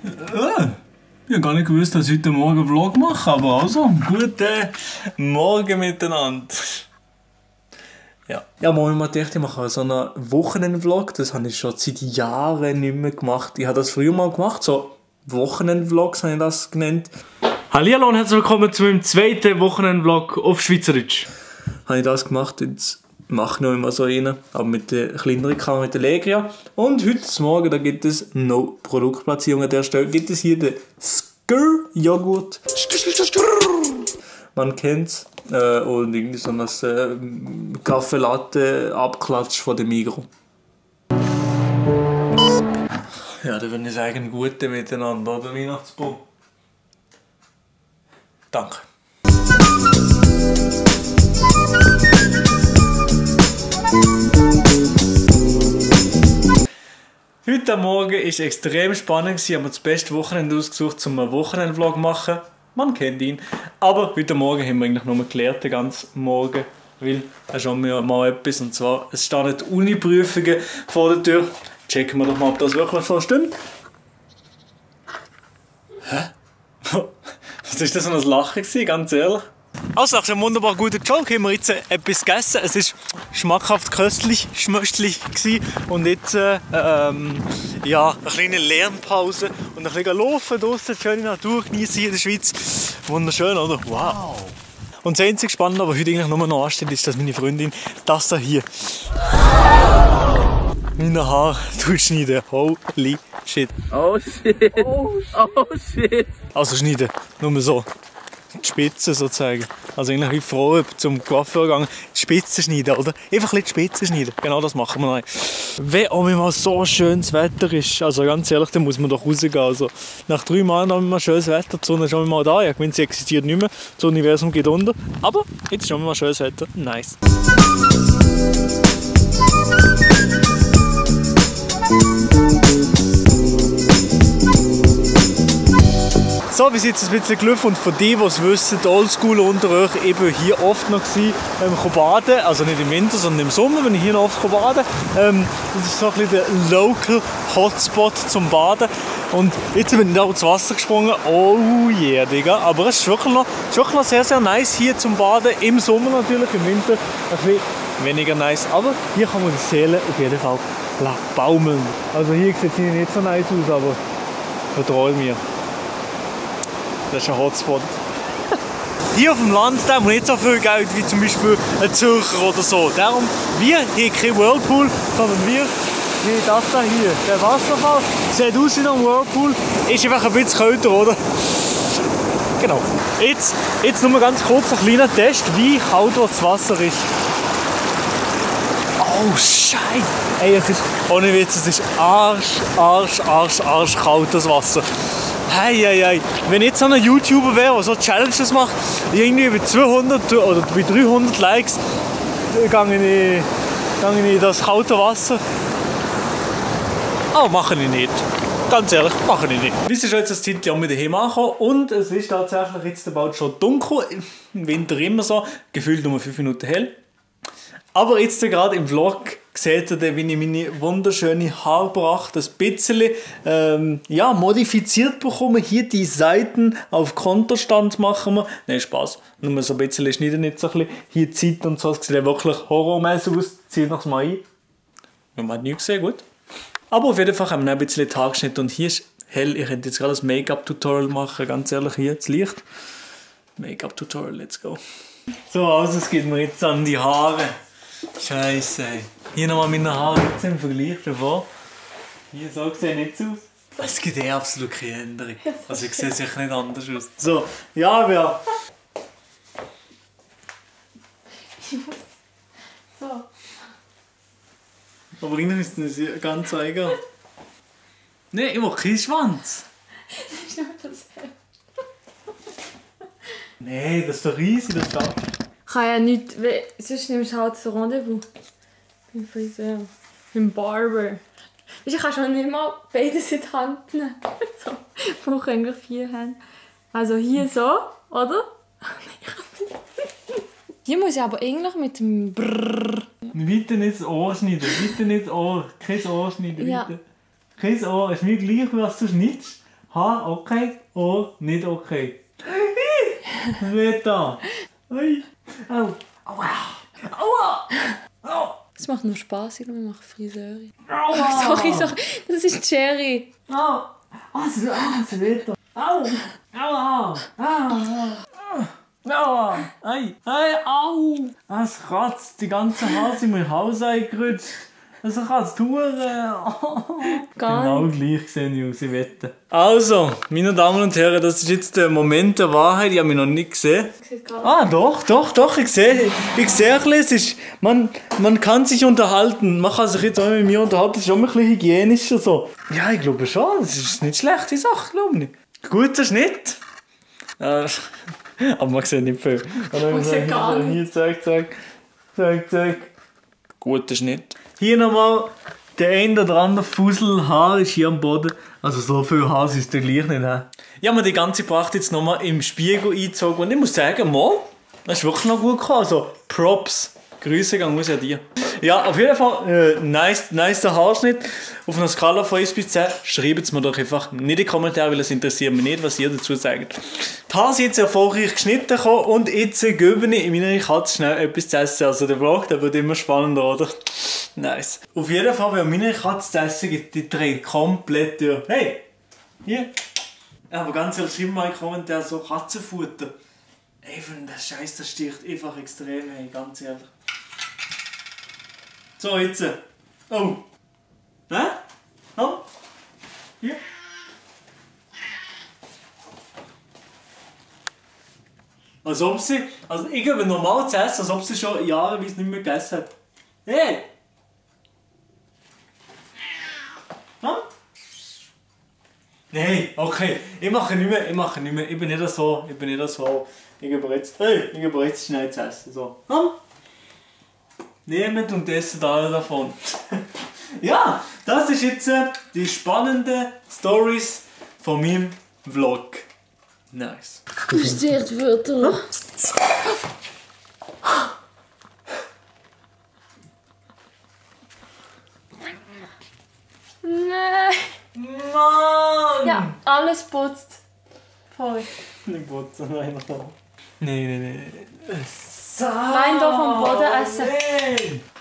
Ich habe gar nicht gewusst, dass ich heute Morgen einen Vlog mache, aber also, guten Morgen miteinander. Ja, morgen mal gedacht, ich mache so einen Wochenend-Vlog. Das habe ich schon seit Jahren nicht mehr gemacht. Ich habe das früher mal gemacht, so Wochenend-Vlogs habe ich das genannt. Hallihallo und herzlich willkommen zu meinem zweiten Wochenend-Vlog auf Schweizerdeutsch. Habe ich das gemacht, jetzt mache ich noch immer so einen, aber mit der kleineren Kamera, mit der Legria. Und heute Morgen, da gibt es noch Produktplatzierung an der Stelle, gibt es hier den Skr-Joghurt. Man kennt's. Und irgendwie so ein Kaffee-Latte-Abklatsch von dem Migros. Ja, da würde ich sagen, gute miteinander, oder Weihnachtsbaum? Danke. Heute Morgen war es extrem spannend. Wir haben das beste Wochenende ausgesucht, um einen Wochenendvlog zu machen. Man kennt ihn. Aber heute Morgen haben wir eigentlich nur geklärt, den ganzen Morgen. Weil es schon mal etwas. Und zwar, es stehen die Uni-Prüfungen vor der Tür. Checken wir doch mal, ob das wirklich so stimmt. Hä? Was war das für ein Lachen gewesen, ganz ehrlich? Also, nach einem wunderbar guten Joke haben wir jetzt etwas gegessen. Es war schmackhaft köstlich, schmöstlich gewesen. Und jetzt ja, eine kleine Lernpause und ein bisschen laufen draussen, schöne Natur genießen hier in der Schweiz. Wunderschön, oder? Wow! Und das einzige Spannende, aber heute eigentlich nur noch ansteht, ist, dass meine Freundin das da hier meine Haare schneiden. Holy shit! Oh shit! Oh shit! Also schneiden, nur so. Die Spitze sozusagen. Also eigentlich wie froh zum Coiffeur gegangen, die Spitze schneiden, oder? Einfach ein bisschen die Spitze schneiden. Genau das machen wir noch. Wenn auch mal so schönes Wetter ist, also ganz ehrlich, dann muss man doch rausgehen. Also nach 3 Monaten haben wir mal schönes Wetter, die Sonne ist schon mal da. Ich meine, sie existiert nicht mehr, das Universum geht unter. Aber jetzt ist schon mal schönes Wetter. Nice. So, wir sind jetzt ein bisschen gelaufen und von denen, die es wissen, die Oldschool unter euch, eben hier oft noch baden. Also nicht im Winter, sondern im Sommer, wenn ich hier noch oft baden. Das ist so ein bisschen der Local Hotspot zum Baden. Und jetzt bin ich da ins Wasser gesprungen. Oh yeah, Digga. Aber es ist wirklich noch sehr, sehr nice hier zum Baden. Im Sommer natürlich, im Winter ein bisschen weniger nice. Aber hier kann man die Seele auf jeden Fall baumeln. Also hier sieht es nicht so nice aus, aber vertraue mir. Das ist ein Hotspot. Hier auf dem Land haben wir nicht so viel Geld wie zum Beispiel ein Zürcher oder so. Darum, wir hier kein Whirlpool, sondern wir wie das da hier. Der Wasserfall sieht aus wie ein Whirlpool, ist einfach ein bisschen kälter, oder? Genau. Jetzt nur ganz kurz ein kleiner Test, wie kalt das Wasser ist. Oh Scheiße! Ey, es ist, ohne Witz, es ist arschkalt, das Wasser. Hey. Wenn ich jetzt so ein YouTuber wäre, der so Challenges macht, irgendwie bei 200 oder bei 300 Likes, gehe ich in das kalte Wasser. Aber mache ich nicht. Ganz ehrlich, mache ich nicht. Wir sind schon jetzt das Zeit mit daheim angekommen und es ist tatsächlich jetzt bald schon dunkel. Im Winter immer so, gefühlt nur 5 Minuten hell. Aber jetzt gerade im Vlog seht ihr, wie ich meine wunderschöne Haarpracht ein bisschen modifiziert bekomme. Hier die Seiten auf Konterstand machen wir. Nein, Spaß. Nur so ein bisschen schneiden jetzt so ein bisschen. Hier die Seite und so. Es sieht wirklich horrormäßig aus. Ziehe noch mal ein. Man hat nichts gesehen, gut. Aber auf jeden Fall haben wir ein bisschen Tagschnitt. Und hier ist hell. Ich könnte jetzt gerade ein Make-up-Tutorial machen. Ganz ehrlich, hier das Licht. Make-up-Tutorial, let's go. So, also es geht mir jetzt an die Haare. Scheiße. Hier nochmal meine Haare jetzt im Vergleich davor. Hier so sieht nicht aus. Es gibt absolut keine Änderung. Also ich sehe sicher nicht anders aus. So, ja, wer? So. Aber irgendwie ist das ganz egal. Nein, ich mache keinen Schwanz. Nein, das ist doch riesig, das schaffst du. Kann ja nicht, sonst nimmst du halt so Rendezvous. Beim Friseur, beim Barber. Ich kann schon nicht mal beides in die Hand nehmen. So, ich brauche eigentlich 4 Hände. Also hier so, oder? Hier muss ich aber eigentlich mit dem Brrrr. Weiter nicht das Ohr schneiden, weiter nicht das Ohr. Kein Ohr schneiden, Ja. weiter. Kein Ohr, ist mir gleich, was du schneidest. H, okay. O, nicht okay. Was wird da? Ui. Au. Aua. Aua. Au. Es macht nur Spaß, ich mache Friseurin. Aua. Sorry, das ist Cherry. Au. Was wird da? Au. Aua. Aua. Aua. Ei. Ei. Au. Es kratzt. Die ganze Haare sind mir in Haus eingerutscht. Also kann es tun. Genau gleich sehe ich aus, ich wette. Also, meine Damen und Herren, das ist jetzt der Moment der Wahrheit. Ich habe mich noch nicht gesehen. Doch, ich sehe ein bisschen. Es ist, man kann sich unterhalten. Man kann sich jetzt auch mit mir unterhalten. Das ist auch ein bisschen hygienischer so. Ja, ich glaube schon. Das ist nicht eine schlechte Sache, glaube ich. Guter Schnitt. Aber man sieht nicht viel. Man sieht gar nicht. Hier, zack. Guter Schnitt. Hier nochmal der ein oder andere Fusselhaar ist hier am Boden. Also so viel Haar ist der gleich nicht. Ich habe mir die ganze Pracht jetzt nochmal im Spiegel eingezogen und ich muss sagen, das ist wirklich noch gut gekommen. Also Props. Grüße gehen muss ja dir. Ja, auf jeden Fall nice Haarschnitt. Auf einer Skala von 1 bis 10 schreibt es mir doch einfach nicht in die Kommentare, weil es interessiert mich nicht, was ihr dazu sagt. Die Haare sind jetzt erfolgreich geschnitten und jetzt gebe ich meiner Katze schnell etwas zu essen. Also der Vlog, der wird immer spannender, oder? Nice. Auf jeden Fall, wenn meine Katze zu essen gibt, die dreht komplett durch. Hey! Hier! Aber ganz ehrlich, schreib mal in den Kommentaren so Katzenfutter. Eben, der Scheiß, das sticht einfach extrem, hey, ganz ehrlich. So, jetzt. Oh! Hä? Komm! Hier! Als ob sie, also ich gebe normal zu essen, als ob sie schon jahreweise nicht mehr gegessen hat. Hey! Hm? Nein, okay, ich mache nicht mehr, ich bin nicht so, ich gebe jetzt schnell zu essen, so. Hm? Nehmt und esst alle davon. Ja, das ist jetzt die spannenden Stories von meinem Vlog. Nice. Du verstehst Wörter. Nein. Mann! Ja, alles putzt. Voll. Nicht putzen, nein. Nein. Nein, da vom Boden essen.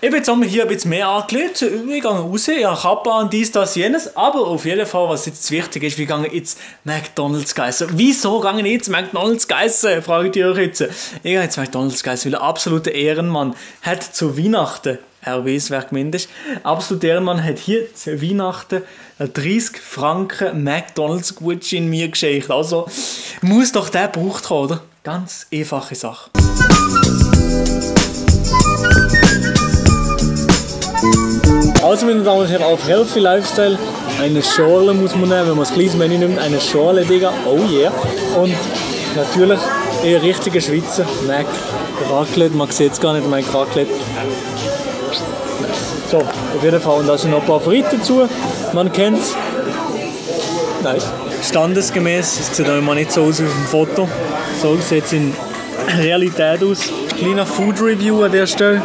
Ich bin jetzt einmal hier ein bisschen mehr angelegt. Wir gehen raus, ich habe Kappe an, dies, das, jenes. Aber auf jeden Fall, was jetzt wichtig ist, wir gehen jetzt McDonald's essen. Wieso gehen wir jetzt McDonald's essen? Fragt ihr euch jetzt. Ich gehe jetzt McDonald's essen, weil ein absoluter Ehrenmann hat zu Weihnachten, er weiß, wer gemeint ist, absoluter Ehrenmann hat hier zu Weihnachten 30 Franken McDonald's-Gutschein mir geschenkt. Also muss doch der gebraucht haben, oder? Ganz einfache Sache. Also meine Damen und Herren, auf Healthy Lifestyle eine Schorle muss man nehmen, wenn man das kleines Menü nimmt, eine Schorle, Digga, oh yeah. Und natürlich eher richtige Schweizer Mac Raclette, man sieht es gar nicht, Mac Raclette. So, auf jeden Fall, und da sind noch ein paar Fritte dazu, man kennt es. Nice. Standesgemäß, es sieht auch immer nicht so aus wie auf dem Foto, so sieht es in Realität aus. Kleiner Food Review an der Stelle,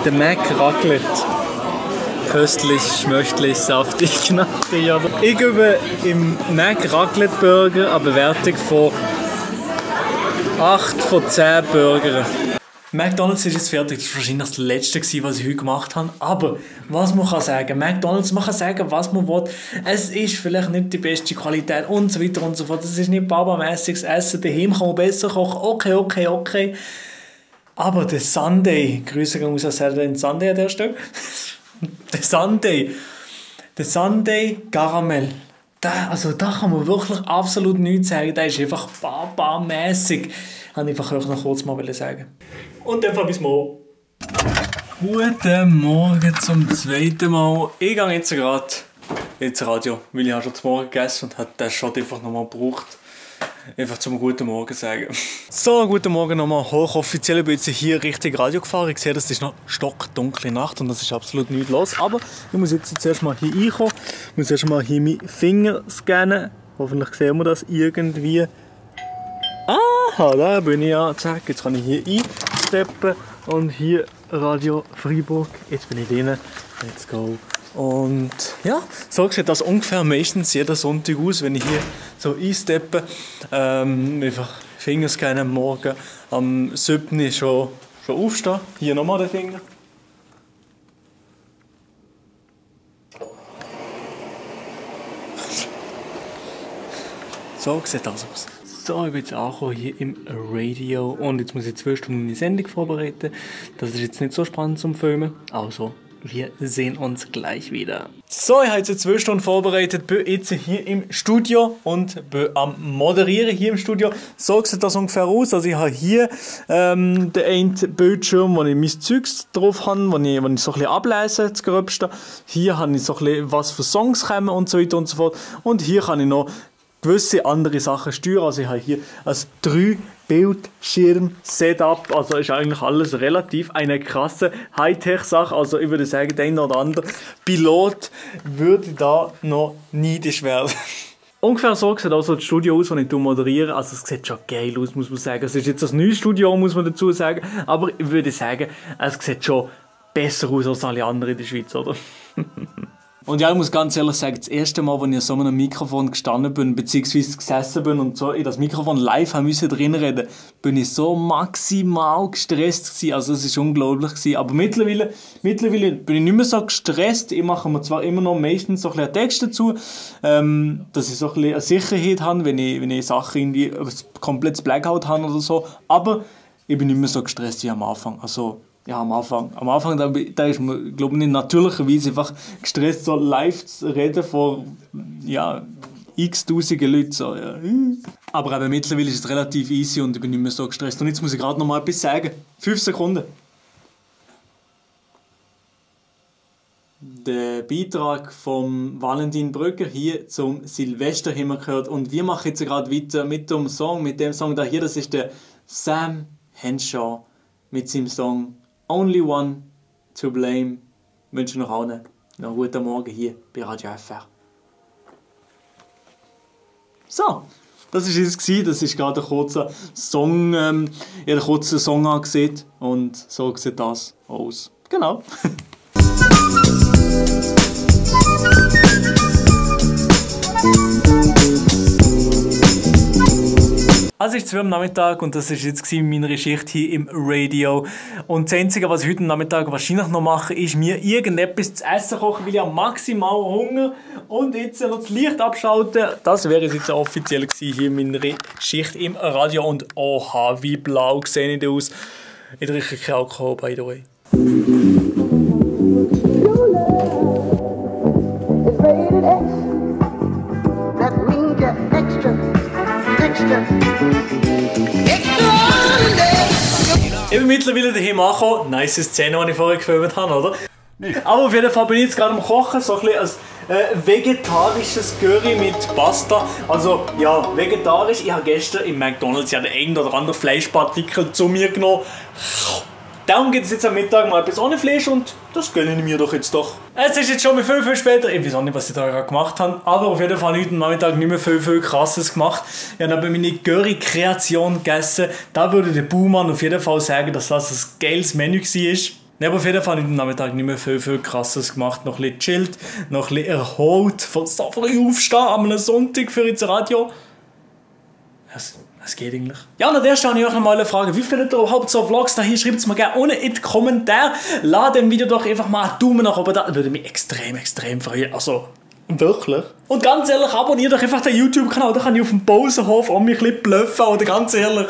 der Mac Raclette. Köstlich, schmöchtlich, saftig, knackig. Ich gebe im Mac Raclette Burger eine Bewertung von 8 von 10 Burgern. McDonald's ist jetzt fertig. Das war wahrscheinlich das Letzte, was ich heute gemacht habe. Aber was man kann sagen, McDonald's, man kann sagen, was man will. Es ist vielleicht nicht die beste Qualität und so weiter und so fort. Es ist nicht babamässiges Essen. Daheim kann man besser kochen. Okay. Aber der Sunday, Grüße gehen aus Saturday Sunday an der Stelle. Der Sunday Caramel. Da kann man wirklich absolut nichts sagen. Der ist einfach babamässig. Wollte ich einfach noch kurz mal sagen. Und dann bis morgen. Guten Morgen zum zweiten Mal. Ich gehe jetzt gerade ins Radio, weil ich schon zum Morgen gegessen und habe den Shot einfach nochmal gebraucht. Einfach zum guten Morgen sagen. So, guten Morgen nochmal. Hochoffiziell, ich bin jetzt hier Richtung Radio gefahren. Ich sehe, das ist noch stockdunkle Nacht und das ist absolut nichts los. Aber ich muss jetzt zuerst mal hier reinkommen. Ich muss erst mal hier meinen Finger scannen. Hoffentlich sehen wir das irgendwie. Aha, da bin ich ja. Zack, jetzt kann ich hier einsteppen. Und hier Radio Freiburg. Jetzt bin ich drin. Let's go. Und ja, so sieht das ungefähr meistens jeden Sonntag aus, wenn ich hier so einsteppe. Einfach Fingerscan am Morgen, am 7. schon aufstehen. Hier nochmal den Finger. So sieht das aus. So, ich bin jetzt angekommen hier im Radio und jetzt muss ich 2 Stunden die Sendung vorbereiten. Das ist jetzt nicht so spannend zum Filmen, also wir sehen uns gleich wieder. So, ich habe jetzt 2 Stunden vorbereitet, bin jetzt hier im Studio und bin am Moderieren hier im Studio. So sieht das ungefähr aus. Also ich habe hier den einen Bildschirm, wo ich mein Zeugs drauf habe, wo ich so ein bisschen ablese, das Gröbste. Hier habe ich so ein bisschen, was für Songs kommen und so weiter und so fort. Und hier kann ich noch gewisse andere Sachen steuern. Also ich habe hier ein 3-Bildschirm-Setup. Also ist eigentlich alles relativ eine krasse Hightech-Sache. Also ich würde sagen, der eine oder andere Pilot würde da noch neidisch werden. Ungefähr so sieht auch so das Studio aus, das ich moderiere. Also es sieht schon geil aus, muss man sagen. Es ist jetzt das neue Studio, muss man dazu sagen. Aber ich würde sagen, es sieht schon besser aus als alle anderen in der Schweiz, oder? Und ja, ich muss ganz ehrlich sagen, das erste Mal, als ich an so einem Mikrofon gestanden bin, beziehungsweise gesessen bin und so in das Mikrofon live haben müssen drin reden, bin ich so maximal gestresst gewesen. Also es war unglaublich gewesen. Aber mittlerweile bin ich nicht mehr so gestresst. Ich mache mir zwar immer noch meistens so ein bisschen Text dazu, dass ich so ein bisschen eine Sicherheit habe, wenn ich Sachen irgendwie ein komplettes Blackout habe oder so. Aber ich bin nicht mehr so gestresst wie am Anfang. Also ja, am Anfang da ist man, glaube ich, natürlicherweise einfach gestresst, so live zu reden vor, ja, x-tausende Leuten. So, ja. Aber eben mittlerweile ist es relativ easy und ich bin nicht mehr so gestresst. Und jetzt muss ich gerade noch mal etwas sagen. 5 Sekunden. Der Beitrag von Valentin Brügger hier zum Silvester haben wir gehört. Und wir machen jetzt gerade weiter mit dem Song da hier. Das ist der Sam Henshaw mit seinem Song Only One to Blame. Ich wünsche noch allen noch einen guten Morgen hier bei Radio FR. So, das war es. Das ist gerade ein kurzer Song. Ich habe einen kurzen Song angesehen und so sieht das aus. Genau. Also es ist 2 am Nachmittag und das war jetzt meine Schicht hier im Radio. Und das Einzige, was ich heute Nachmittag wahrscheinlich noch mache, ist mir irgendetwas zu essen kochen, weil ich habe maximal Hunger. Und jetzt noch das Licht abschalten. Das wäre jetzt offiziell gewesen hier meine Schicht im Radio. Und oha, wie blau sehe ich aus. Ich trinke keinen Alkohol, by the way. Ich bin mittlerweile daheim angekommen. Nice Szene, die ich vorher gefilmt habe, oder? Aber auf jeden Fall bin ich jetzt gerade am Kochen. So ein bisschen ein vegetarisches Curry mit Pasta. Also, ja, vegetarisch. Ich habe gestern im McDonald's ja den einen oder anderen Fleischpartikel zu mir genommen. Darum gibt es jetzt am Mittag mal etwas ohne Fleisch und das gönne ich mir doch jetzt doch. Es ist jetzt schon mal viel später. Ich weiß auch nicht, was ich da gerade gemacht habe. Aber auf jeden Fall heute am Nachmittag nicht mehr viel Krasses gemacht. Ich habe meine Curry-Kreation gegessen. Da würde der Baumann auf jeden Fall sagen, dass das ein geiles Menü war. Aber auf jeden Fall heute am Nachmittag nicht mehr viel Krasses gemacht. Noch ein bisschen chillt, noch ein bisschen erholt. Von so früh aufstehen am Sonntag für ins Radio. Es geht eigentlich. Ja, und an der Stelle habe ich euch mal eine Frage. Wie findet ihr überhaupt so Vlogs da hier? Schreibt es mir gerne unten in die Kommentare. Lasst dem Video doch einfach mal einen Daumen nach oben da. Das würde mich extrem freuen. Also, wirklich. Und ganz ehrlich, abonniert doch einfach den YouTube-Kanal. Da kann ich auf dem Pausenhof auch mich ein bisschen bluffen. Oder ganz ehrlich.